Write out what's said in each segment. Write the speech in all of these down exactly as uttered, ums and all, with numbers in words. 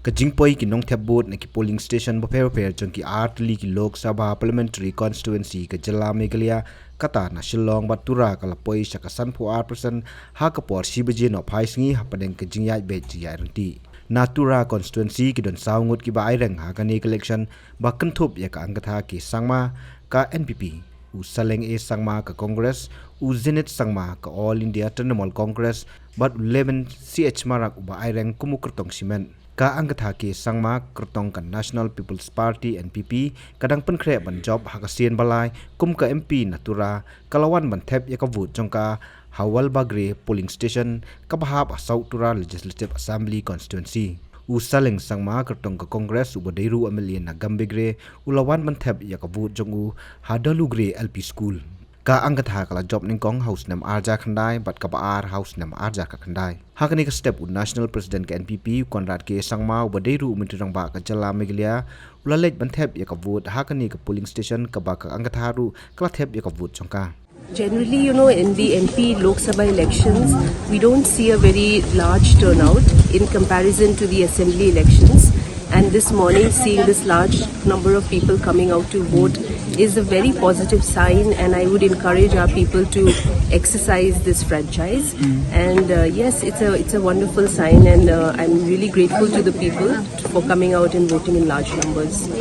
Ka jingpoi ki nongthep vote na ki polling station bapher bapher jong ki artylli ki Lok Sabha Parliamentary Constituency ka jylla Meghalaya, kata na Shillong bad Tura, ka la poi sha ka sanphew ar percent ha ka por shi baje nohphai sngi hapdeng ka jingïaid beit jingïaid ryntih. Na Tura constituency ki don saw ngut kiba aireng ha kane ka election ba kynthup ïa ka Agatha K Sangma ka N P P, u Saleng A Sangma ka Congress, u Zenith Sangma ka All India Trinamool Congress, bad u Leven C H Marak uba aireng kum u kyrtong shimet. Ka Agatha K Sangma, kyrtong ka National People's Party, N P P, ka dang pynkhreh ban jop ha ka sien ba lai kum ka M P na Tura, ka la wan ban thep ïa ka vote jong ka ha Walbagre polling station kaba hap ha South Tura Legislative Assembly Constituency. U Saleng Sangma, kyrtong ka Congress uba dei ruh u M L A na Gambegre, u la wan ban thep ïa ka vote jong u ha Dalugre L P School. Ka Agatha ka la jop nyngkong ha u snem arhajar khyndai bad kaba ar ha u snem arhajar khyndai. Ha kane ka step u National President ka N P P, u Conrad K Sangma, uba dei ruh u Myntri Rangbah ka jylla Meghalaya, u la leit ban thep ïa ka vote ha kane ka polling station kaba ka Agatha ruh ka la thep ïa ka vote jong ka. Generally, you know, in the M P Lok Sabha elections, we don't see a very large turnout in comparison to the assembly elections. And this morning, seeing this large number of people coming out to vote is a very positive sign, and I would encourage our people to exercise this franchise. And uh, yes, it's a it's a wonderful sign, and uh, I'm really grateful to the people for coming out and voting in large numbers.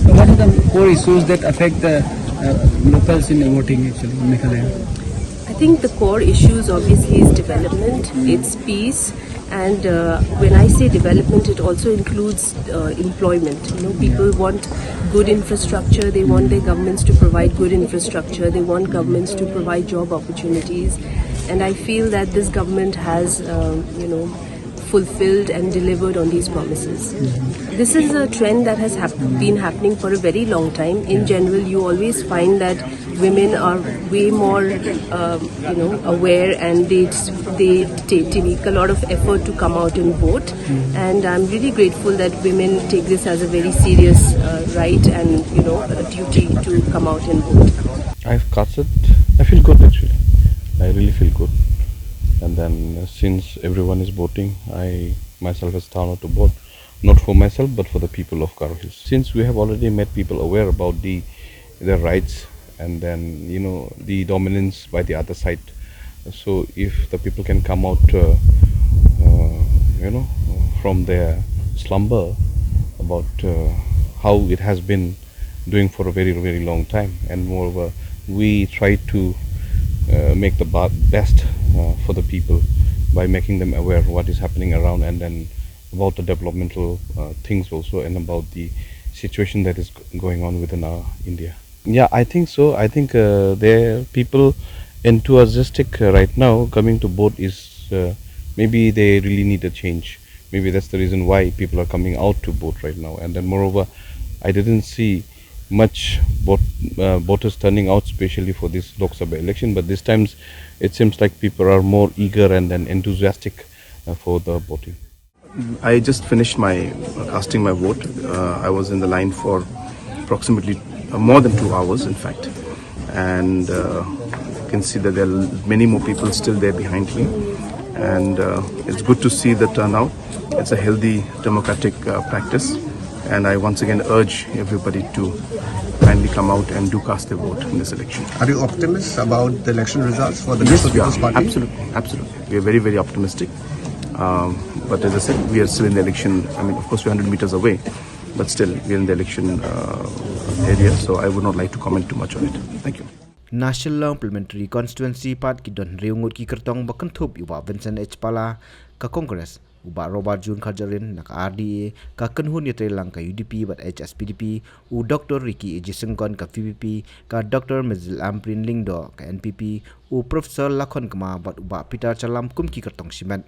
So what are the core issues that affect the uh, locals in the voting actually in Meghalaya? I think the core issues obviously is development, it's peace, and uh, when I say development, it also includes uh, employment. You know, people want good infrastructure, they want their governments to provide good infrastructure, they want governments to provide job opportunities, and I feel that this government has, um, you know, fulfilled and delivered on these promises. This is a trend that has hap- been happening for a very long time. In general, you always find that women are way more, um, you know, aware, and they they ta- take a lot of effort to come out and vote. And I'm really grateful that women take this as a very serious uh, right and, you know, a duty to come out and vote. I've cast it. I feel good actually. I really feel good. And then uh, since everyone is voting, I myself has turned out to vote, not for myself but for the people of Garo Hills. Since we have already made people aware about the their rights and then you know the dominance by the other side. So if the people can come out, uh, uh, you know, from their slumber about uh, how it has been doing for a very very long time, and moreover we try to uh, make the ba- best uh, for the people by making them aware what is happening around and then about the developmental uh, things also and about the situation that is g- going on within our India. Yeah, I think so. I think uh, there people enthusiastic uh, right now coming to vote is uh, maybe they really need a change. Maybe that's the reason why people are coming out to vote right now. And then moreover, I didn't see much vote, uh, voters turning out specially for this Lok Sabha election, but this times it seems like people are more eager and then enthusiastic uh, for the voting. I just finished my uh, casting my vote. Uh, I was in the line for approximately uh, more than two hours, in fact, and uh, you can see that there are many more people still there behind me, and uh, it's good to see the turnout. It's a healthy democratic uh, practice, and I once again urge everybody to kindly come out and do cast their vote in this election. Are you optimistic about the election results for the Yes, National we are. People's Party? Absolutely, absolutely. We are very, very optimistic. Um, but as I said, we are still in the election. I mean, of course, we're one hundred meters away, but still, we're in the election uh, area, so I would not like to comment too much on it. Thank you. Na Shillong Parliamentary Constituency pat ki don hynriew ngut ki kyrtong ba kynthup ïa u Bah Vincent H Pala ka Congress, u Bah Robert June Kharjahrin na ka R D A, ka Kynhun Ïatreilang ka U D P bad H S P D P, u Doctor Ricky A J Syngkon ka V P P, ka Doctor Mirzul Ampareen Lyngdoh ka N P P, u Professor Lakhon Kma bad u Bah Peter Challam kum ki kyrtong shimet.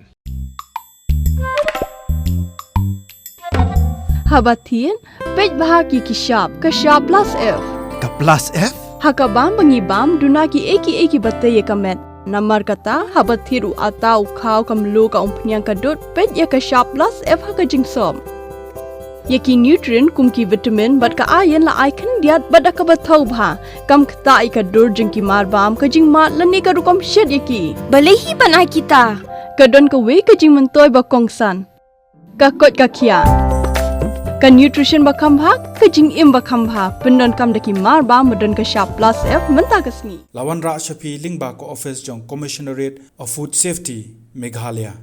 Haba thied, peit bha ki ki shap, ka shap plus F. Ka plus F? Ha ka bam ba ngi bam, duna ki ei ki ei kiba tei ïa ka met. Namar kata, haba thied u atta, u khaw, ka mluh, ka umphniang, ka dud, peit ïa ka shap plus F ha ka jingsop. Ïa ki nutrient kum ki vitamin bad ka iron la ai khyndiat bad da kaba thaw bha. Kam ktah ïa ka dur jong ki marbam, ka jingmad lane ka rukom shet ïa ki. Balei hi ban ai kita? Ka don kawei ka jingmyntoi ba kongsan. Ka koit ka khian, ka nutrition ba kham bha, ka jingim ba kham bha, pyndonkam da ki mar ba ma don ka shap plus F mynta ka sngi. La wanrah sha phi lyngba ka office jong Commissionerate of Food Safety, Meghalaya.